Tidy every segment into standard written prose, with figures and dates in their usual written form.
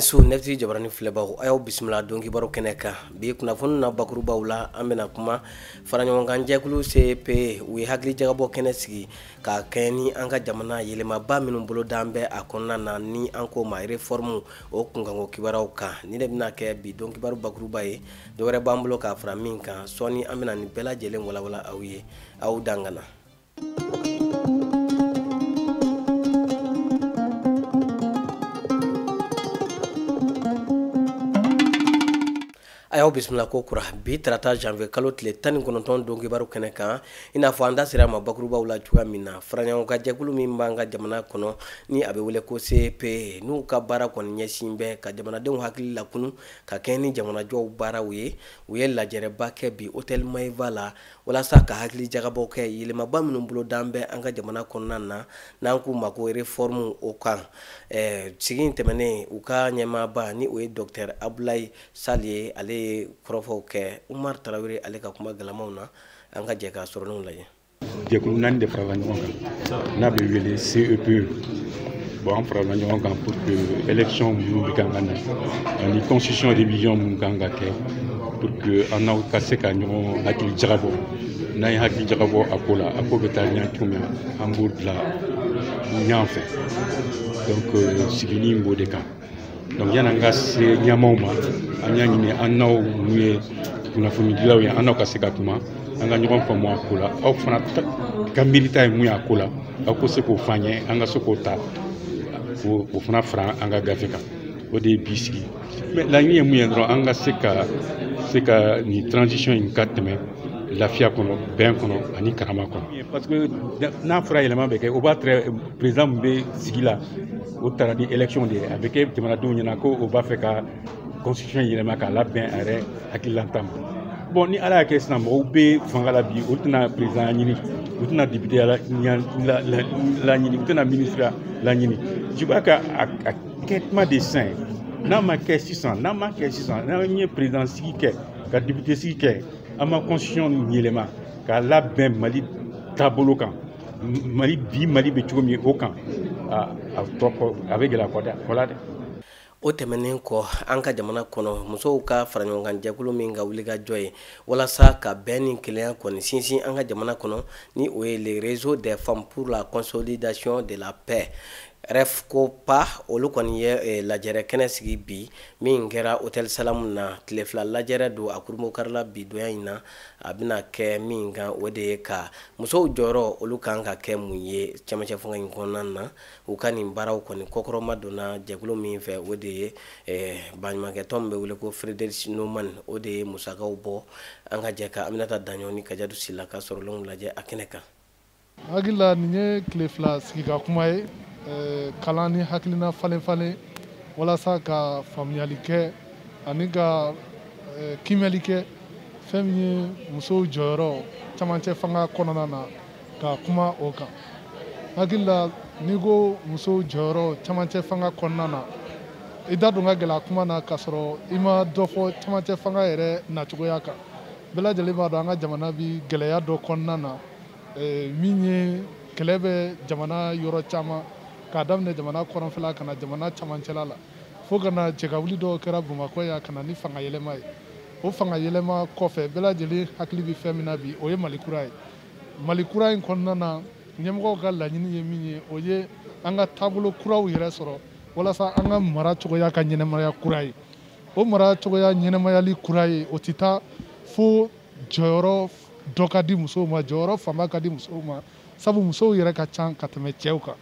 Ani su nefti jabarani filɛbaw a y'aw bisimila don kibaru kɛnɛ kan. Bi kunnafoni na bakurubaw la, an bɛna kuma faraɲɔgɔnkan jɛkulu CEP u ye hakili jagabɔ kɛnɛ sigi ka kɛɲɛ ni an ka jamana yɛlɛmaba minnu bolo dan bɛ a kɔnɔna na ni an ko ma réforme o kunkanko kibaruyaw kan. Ni de bɛna kɛ bi don kibaru bakuruba ye. Dɔwɛrɛ b'an bolo k'a fara min kan sɔɔni, an bɛna nin bɛɛ lajɛlen walawala aw ye, aw dangana. A y'aw bisimila ko kura bi tarata janvier kalo tile 19 don kibaru kɛnɛ kan. I n'a fɔ an da sera a ma bakurubaw la cogoya min na, faraɲɔgɔnkan jɛkulu min b'an ka jamana kɔnɔ ni a bɛ wele ko CEP, n'u ka baara kɔni ɲɛsin bɛ ka jamanadenw hakili lakunu ka kɛɲɛ ni jamanajɔw baaraw ye, u ye lajɛrɛba kɛ bi hôtel Maeva la walasa ka hakili jagabɔ kɛ yɛlɛmaba minnu bolo dan bɛ an ka jamana kɔnɔna na n'an k'u ma ko réforme o kan. Sigi in tɛmɛnen, u ka ɲɛmaaba ni o ye docteur Abdoulaye Sall ye, ale ye kɔrɔfɔw kɛ Umar Tarawele ale ka kuma galamaw na. An ka jɛ k'a sɔrɔlenw lajɛ. Jɛkulu naani de farala ɲɔgɔn kan n'a bɛ wele CEPE. Bon, an farala ɲɔgɔn kan pour que élection minnu bɛ kan ka na ani constitution révision minnu kan ka kɛ, pour que an n'aw ka se ka ɲɔgɔn hakili jagabɔ. N'an ye hakili jagabɔ a ko la, a ko bɛ taa ɲɛ cogo min, an b'o bila ɲɔgɔn fɛ. Donc sigini in b'o de kan. Donc yan'an ka se ɲɛmaaw ma, an y'a ɲini an n'aw minnu ye kunnafonidilaw ye, an n'aw ka se ka kuma, an ka ɲɔgɔn faamu a ko la. Aw fana ka miirita ye mun ye a ko la, aw ko se k'o f'an ye, an ka se k'o ta k'o fana fara an ka gafe kan. O de ye bi sigi. Mais laɲini ye mun ye dɔrɔn, an ka se ka nin transition in ka tɛmɛ lafiya kɔnɔ, bɛn kɔnɔ ani karama kɔnɔ. Parce que n'a fɔra yɛlɛma bɛ kɛ, o b'a tɛrɛ président min bɛ sigi la, o taara ni élection de ye. A bɛ kɛ jamanadenw ɲɛna ko o b'a fɛ ka constitution yɛlɛma k'a labɛn a yɛrɛ hakililata ma. Bon, ni Ala y'a kɛ sisan mɔgɔw bɛ fanga la bi, olu tɛna président ɲini, u tɛna député la ɲini, u tɛna ministre la ɲini. Je crois que a kɛ kuma de sisan ye. N'a ma kɛ sisan, n'a ma kɛ sisan, n'an ye président sigi kɛ ka député sigi kɛ, an ma constitution yɛlɛma k'a labɛn Mali taabolo kan, Mali bi, Mali bɛ cogo min o kan, a tɔ kɔ a bɛ gɛlɛya kɔ dɛ, kɔ la dɛ. O tɛmɛnen kɔ, an ka jamana kɔnɔ musow ka faraɲɔgɔnkan jɛkulu min ka wulikajɔ ye walasa ka bɛn ni kelenya kɔni sinsin an ka jamana kɔnɔ, ni o ye le Réseau des femmes pour la consolidation de la paix, REFCOPA, olu kɔni ye lajɛrɛ kɛnɛ sigi bi min kɛra hôtel Salam na. Tile fila lajɛrɛ don, a kurunbonkarila bi donya in na. A bɛna kɛ min kan, o de ye ka musow jɔyɔrɔ, olu kan ka kɛ mun ye cɛmancɛ fanga in kɔnɔna na. U ka nin baaraw kɔni kɔkɔrɔma donna jɛkulu min fɛ, o de ye baɲumankɛtɔn min bɛ wele ko Frédéric Neumann, o de ye musakaw bɔ. An ka jɛ ka Aminata Daɲɔ ni Kajatu Sila ka sɔrɔlenw lajɛ a kɛnɛ kan. Hakili la, nin ye tile fila sigi ka kuma ye, kalan ni hakilina falen falen walasa ka faamuyali kɛ ani ka kiimɛli kɛ fɛn min ye musow jɔyɔrɔ camancɛ fanga kɔnɔna na, ka kuma o kan. Hakili la, n'i ko musow jɔyɔrɔ camancɛ fanga kɔnɔna na, i da don ka gɛlɛ kuma na k'a sɔrɔ i ma dɔ fɔ camancɛ fanga yɛrɛ nacogoya kan. Bɛɛ lajɛlen b'a dɔn an ka jamana bi gɛlɛya dɔ kɔnɔna na, min ye kɛlɛ bɛ jamana yɔrɔ caman, k'a daminɛ jamana kɔrɔnfɛla ka na jamana camancɛla la, fo ka na cɛkawuli dɔw kɛra Bamakɔ yan ka na ni fanga yɛlɛma ye. O fanga yɛlɛma kɔfɛ, bɛɛ lajɛlen hakili bɛ fɛn min na bi, o ye Mali kura ye. Mali kura in kɔnɔna na, ɲɛmɔgɔw ka laɲini ye min ye, o ye an ka taabolo kuraw yɛrɛ sɔrɔ walasa an ka mara cogoya ka ɲɛnɛmaya kura ye. O mara cogoya ɲɛnɛmayali kura ye, o tɛ taa fo jɔyɔrɔ dɔ ka di musow ma, jɔyɔrɔ fanba ka di musow ma, sabu musow yɛrɛ ka ca ka tɛmɛ cɛw kan.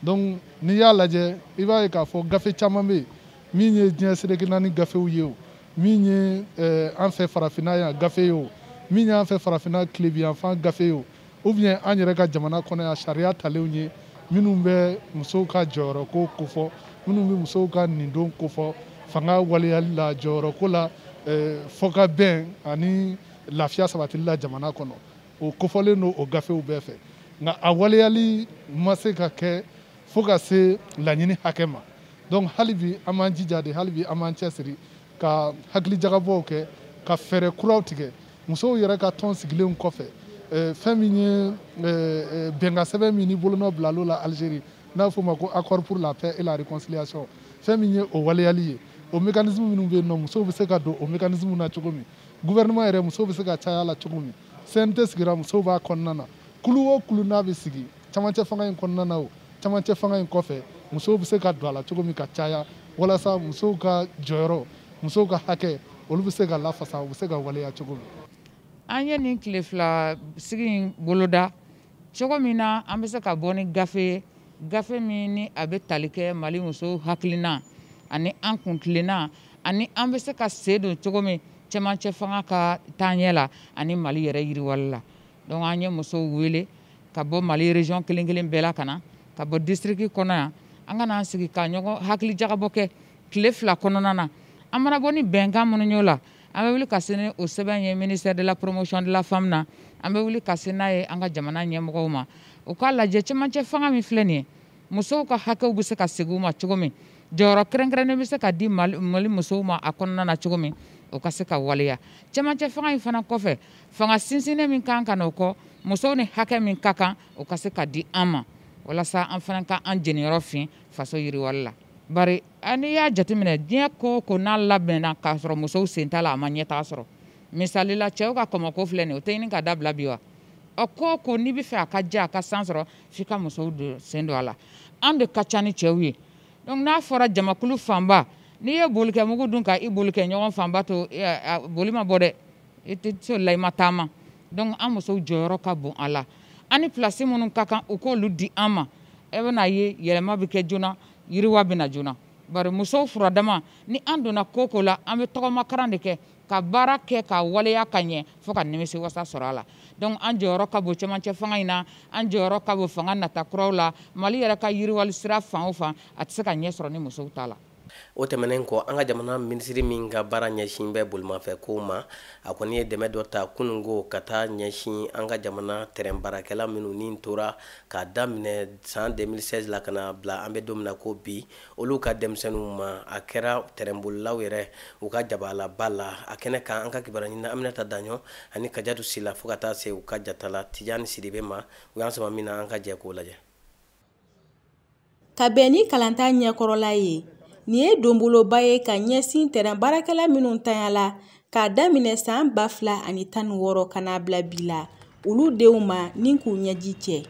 Donc n'i y'a lajɛ, i b'a ye k'a fɔ gafe caman bɛ yen min ye diɲɛ seleke naani gafew ye, o min ye an fɛ farafinna yan gafe ye, o min y'an fɛ farafinna tilebiyanfan gafe ye, o ou bien an yɛrɛ ka jamana kɔnɔ yan sariya talenw ye minnu bɛ musow ka jɔyɔrɔko kofɔ, minnu bɛ musow ka nindon kofɔ fanga waleyali la, jɔyɔrɔko la, fɔkabɛn ani lafiya sabatili la jamana kɔnɔ. O kofɔlen don o gafew bɛɛ fɛ, nka a waleyali ma se ka kɛ fo ka se laɲini hakɛ ma. Donc hali bi an b'an jija de, hali bi an b'an cɛsiri ka hakilijagabɔw kɛ, ka fɛɛrɛ kuraw tigɛ musow yɛrɛ ka tɔn sigilenw kɔfɛ. Fɛn min ye bɛnkan sɛbɛn min ni bolonɔ bilal'o la Algérie, n'a fɔ o ma ko Accord pour la paix et la réconciliation. Fɛn min ye o waleyali ye, o mécanisme minnu bɛ yen nɔ, musow bɛ se ka don o mécanisme na cogo min, gouvernement yɛrɛ musow bɛ se ka caya la cogo min, CNT sigira musow b'a kɔnɔna na, kulu o kulu n'a bɛ sigi camancɛ fanga in kɔnɔna na, o camancɛ fanga in kɔfɛ musow bɛ se ka don a la cogo min ka caya, walasa musow ka jɔyɔrɔ, musow ka hakɛ, olu bɛ se ka lafasa, u bɛ se ka waleya cogo min. An ye nin tile fila sigi in boloda cogo min na, an bɛ se ka bɔ ni gafe ye, gafe min ni a bɛ tali kɛ Mali musow hakilina ani an kuntilenna, ani an bɛ se ka sen don cogo min cɛmancɛ fanga ka taaɲɛ la ani Mali yɛrɛ yiriwali la. Donc an ye musow wele ka bɔ Mali région kelen kelen bɛɛ la ka na, ka bɔ district kɔnɔ yan, an ka n'an sigi ka ɲɔgɔn hakili jagabɔ kɛ tile 2 kɔnɔna na. An mana bɔ ni bɛnkan minnu y'o la, an bɛ wuli ka se ni o sɛbɛn ye ministère de la promotion de la femme na, an bɛ wuli ka se n'a ye an ka jamana ɲɛmɔgɔw ma, u k'a lajɛ cɛmancɛ fanga min filɛ nin ye, musow ka hakɛw bɛ se ka segin u ma cogo min, jɔyɔrɔ kɛrɛnkɛrɛnnen bɛ se ka di Mali musow ma a kɔnɔna na cogo min, o ka se ka waleya. Cɛmancɛ fanga in fana kɔfɛ, fanga sinsinnen min kan ka n'o kɔ, musow ni hakɛ min ka kan, o ka se ka di an ma, walasa an fana ka an jeniyɔrɔ fin faso yiriwali la. Bari n'i y'a jateminɛ, diɲɛ ko o ko n'a labɛnna k'a sɔrɔ musow sen t'a la, a ma ɲɛtaga sɔrɔ. Misali la, cɛw ka kɔmɔko filɛ nin ye, o tɛ ɲini ka dabila bi wa? Ɔ ko o ko n'i bɛ fɛ a ka diya, a ka san sɔrɔ, f'i ka musow sen don a la. An de ka ca ni cɛw ye. Donc n'a fɔra jamakulu fanba, n'i ye bolikɛmugu dun ka i bolikɛ ɲɔgɔn fanba to, boli ma bɔ dɛ, i tɛ se o la, i ma taama. Donc an musow jɔyɔrɔ ka bon a la. An ni place minnu ka kan, u k'olu di an ma. E bɛna ye yɛlɛma bɛ kɛ joona, yiriwa bɛ na joona. Bari musow furadama, ni an donna ko ko la, an bɛ tɔgɔmakaran de kɛ, ka baara kɛ, ka waleya ka ɲɛ, fo ka nimisi wasa sɔrɔ a la. Donc an jɔyɔrɔ ka bon cɛmancɛ fanga in na, an jɔyɔrɔ ka bon fanga nata kuraw la. Mali yɛrɛ ka yiriwali sira fan o fan, a tɛ se ka ɲɛ sɔrɔ ni musow t'a la. O tɛmɛnen kɔ, an ka jamana minisiri min ka baara ɲɛsin bɛ bolimafɛn kow ma, a kɔni ye dɛmɛ dɔ ta kununko ka taa ɲɛsin an ka jamana tɛrɛn baarakɛla minnu ni tora k'a daminɛ san 2016 la ka na bila an bɛ don min na ko bi, olu ka denmisɛnninw ma. A kɛra tɛrɛnbolilaw yɛrɛ u ka jabalaba la. A kɛnɛ kan, an ka kibaruya ɲini Aminata Daɲɔ ani Kajatu Sila, fo ka taa se u ka jatala Tijani Sidibe ma, u y'an sama min na, an ka jɛ k'o lajɛ. Ka bɛn ni kalanta ɲɛkɔrɔla ye, nin ye donboloba ye ka ɲɛsin tɛrɛn baarakɛla minnu tanyala k'a daminɛ san 2016 ka n'a bila bi la, olu denw ma ni k'u ɲɛji cɛ.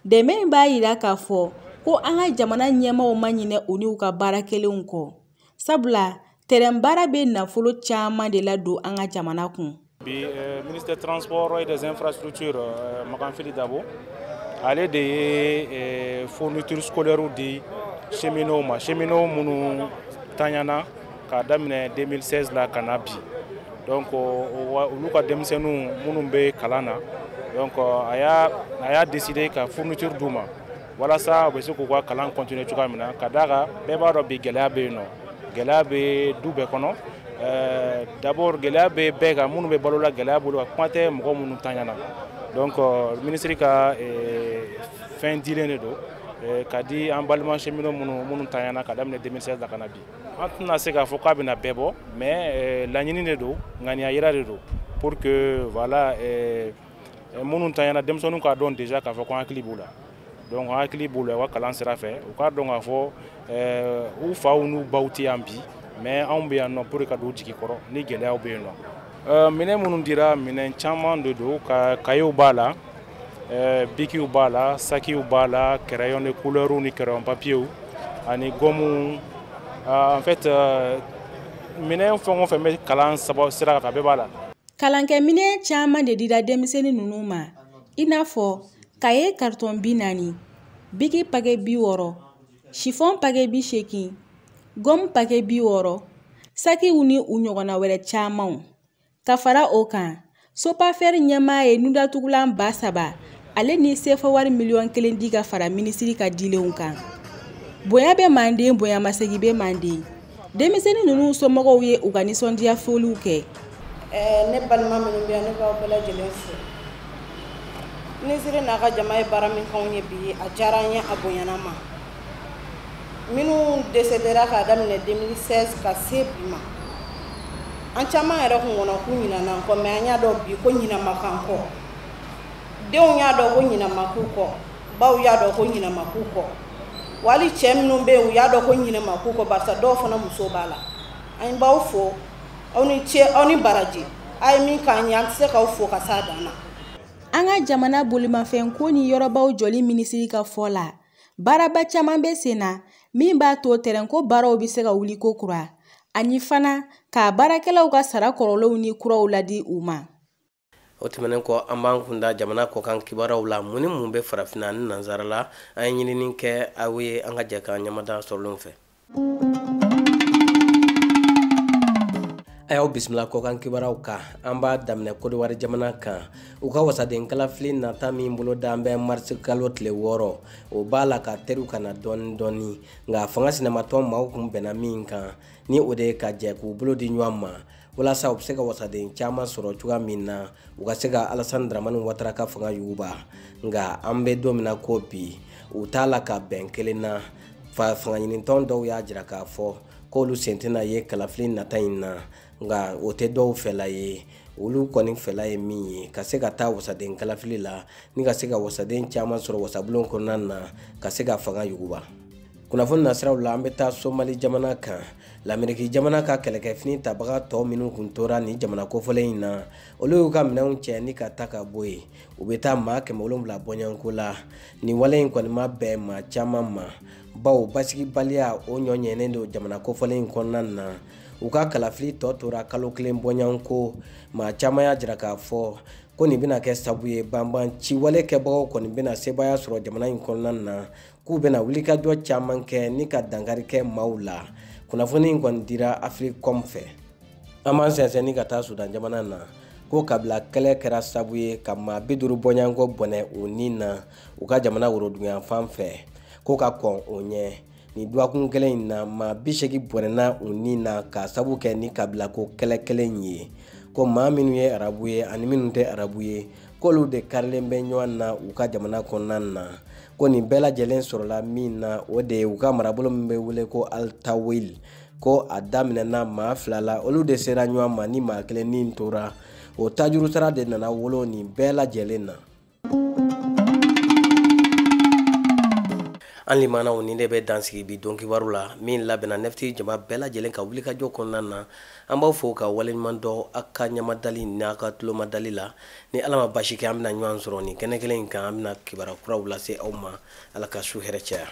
Dɛmɛ in b'a yira k'a fɔ ko an ka jamana ɲɛmaaw ma ɲinɛ u n'u ka baara kelenw kɔ, sabula tɛrɛn baara bɛ nafolo caman de ladon an ka jamana kun. Bi ministre des transports et des infrastructures Makan Fily Dabo, ale de ye fourniture scolaire di cheminots ma, cheminots minnu tanyana k'a daminɛ 2016 la ka na bi. Donc olu ka denmisɛnninw minnu bɛ kalan na, donc a y'a décidé ka fourniture d'u ma walasa u bɛ se k'u ka kalan continuer cogoya min na, ka d'a kan bɛɛ b'a dɔn bi gɛlɛya bɛ yen nɔ, gɛlɛya bɛ du bɛɛ kɔnɔ. D'abord gɛlɛya bɛ bɛɛ kan, minnu bɛ balo la gɛlɛya bolo kan, kuma tɛ mɔgɔ minnu tanyana. Donc ministre ka fɛn dilen de don ka di an balima cheminots minnu tanyana ka daminɛ 2016 la ka na bi. An tɛna se k'a fɔ k'a bɛna bɛɛ bɔ, mais laɲini de don, ŋaniya yira de don, pour que voilà minnu tanyana denmisɛnninw k'a dɔn déjà k'a fɔ ko hakili b'u la. Donc hakili b'u la u ka kalan sira fɛ, u k'a dɔn k'a fɔ u faw n'u baw tɛ yan bi, mais anw bɛ yan nɔ pour ka don u jigi kɔrɔ ni gɛlɛyaw bɛ yen nɔ. Minɛn minnu dira, minɛn caman de don, ka kayew b'a la, bikiw b'a la, sakiw b'a la, crayon de couleur ni crayon papier ani gomme. En fait minɛn fɛn o fɛn bɛ kalan sira kan, a bɛɛ b'a la. Kalankɛminɛn caman de dira denmisɛnnin ninnu ma, i n'a fɔ kaye carton 40, biki paquet 60, chiffon paquet 80, gomme paquet 60, sakiw ni u ɲɔgɔnna wɛrɛ camanw. Ka fara o kan, SOPAFER ɲɛmaa ye nudatugulan 3000 ale ni sefa wari 1 miliyɔn di ka fara minisiri ka dilenw kan. Bonya bɛ manden, bonyamasegin bɛ manden. Denmisɛnnin ninnu somɔgɔw ye u ka nisɔndiya foliw kɛ. Ne balima minnu bɛ yan, ne b'aw bɛɛ lajɛlen fo. Minisiri n'a ka jama ye baara min k'anw ye bi, a diyara an ye, a bonyana ma. Minnu décédera k'a daminɛ 2016 ka se bi ma, an caman yɛrɛ kun kɔnɔ k'u ɲinɛna an kɔ, mais an y'a dɔn bi ko ɲinɛ ma k'an kɔ. Denw y'a dɔn ko ɲinɛ ma k'u kɔ, baw y'a dɔn ko ɲinɛ ma k'u kɔ. Wa hali cɛ minnu bɛ yen, u y'a dɔn ko ɲinɛ ma k'u kɔ, barisa dɔw fana muso b'a la. An b'aw fo, aw ni ce, aw ni baraji. A ye min k'an ye, an tɛ se k'aw fo ka s'a dan na. An ka jamana bolimafɛnko ni yɔrɔbaw jɔli minisiri ka fɔ la, baaraba caman bɛ sen na min b'a to tɛrɛnko baaraw bɛ se ka wuli ko kura, ani fana k'a baarakɛlaw ka sara kɔrɔlenw ni kuraw ladi u ma. O tɛmɛnen kɔ, an b'an kunda jamana kɔkan kibaruyaw la. Mun ni mun bɛ farafinna ni nansara la? An ye ɲinini kɛ aw ye, an ka jɛ k'an ɲamada sɔrɔlenw fɛ. A y'aw bisimila kɔkan kibaruyaw kan. An b'a daminɛ Kodowari jamana kan. U ka wasaden kalafili nata min bolo dan bɛ marisi kalo tile 6, o b'a la ka teriw ka na dɔɔni dɔɔni. Nka fanga sinamatɔn maaw kun bɛnna min kan, ni o de ye ka jɛ k'u bolo di ɲɔgɔn ma walasa u bɛ se ka wasaden caman sɔrɔ cogoya min na, u ka se ka Alassane Dramane Ouattara ka fanga yuguba. Nka an bɛ don min na ko bi, u t'a la ka bɛn kelen na. Fanga ɲinitɔn dɔw y'a jira k'a fɔ k'olu sen tɛna ye kalafili nata in na, nka o tɛ dɔw fɛla ye. Olu kɔni fɛla ye min ye, ka se ka taa wasaden kalafili la ni ka se ka wasaden caman sɔrɔ wasabulon kɔnɔna na, ka se ka fanga yuguba. Kunnafoni nasiraw la, an bɛ taa Somali jamana kan. Lameriki jamana ka kɛlɛkɛfini tabaga tɔ minnu kun tora nin jamana kofɔlen in na, olu y'u ka minɛnw cɛ ni ka ta ka bɔ yen. U bɛ taa maa 700 bɔɲɔgɔnko la. Nin wale in kɔni ma bɛn maa caman ma, bawo basigibaliya o ɲɔ ɲɛnen don jamana kofɔlen in kɔnɔna na. U ka kalafili tɔ tora kalo 1 bɔɲɔgɔnko. Maa caman y'a jira k'a fɔ ko nin bɛna kɛ sabu ye banban ciwale kɛbagaw kɔni bɛna sebaaya sɔrɔ jamana in kɔnɔna na, k'u bɛna wulikajɔ caman kɛ ni ka dankari kɛ maaw la. Kunnafoni in kɔni dira Africom fɛ. An b'an sɛnsɛn ni ka taa Sudan jamana na, ko kabila kɛlɛ kɛra sabu ye ka maa 50 bɔɲɔgɔnko bɔnɛ u ni na u ka jamana woroduguyanfan fɛ, ko ka kɔn o ɲɛ. Nin dɔgɔkun kelen in na, maa 80 bɔnɛna u ni na ka sabu kɛ ni kabilako kɛlɛ kelen ye, ko maa minnu ye arabu ye ani minnu tɛ arabu ye, k'olu de karilen bɛ ɲɔgɔn na u ka jamana kɔnɔna na. Ko nin bɛɛ lajɛlen sɔrɔla min na, o de ye u ka marabolo min bɛ wele ko Altawil, ko a daminɛna maa 2 la, olu de sera ɲɔgɔn ma ni maa 1 ni tora. O tajuru sara de nana wolo nin bɛɛ lajɛlen na. An limanaw, nin de bɛ dansigi bi don kibaru la min labɛnna Nefti jama bɛɛ lajɛlen ka wulikajɔ kɔnɔna na. An b'aw fo ka waleɲuman dɔn aw ka ɲamadali n'a ka tulomadali la. Ni Ala ma basi kɛ, an bɛna ɲɔgɔn sɔrɔ nin kɛnɛ kelen in kan. An bɛna kibaruya kuraw lase aw ma. Ala ka su hɛrɛ caya.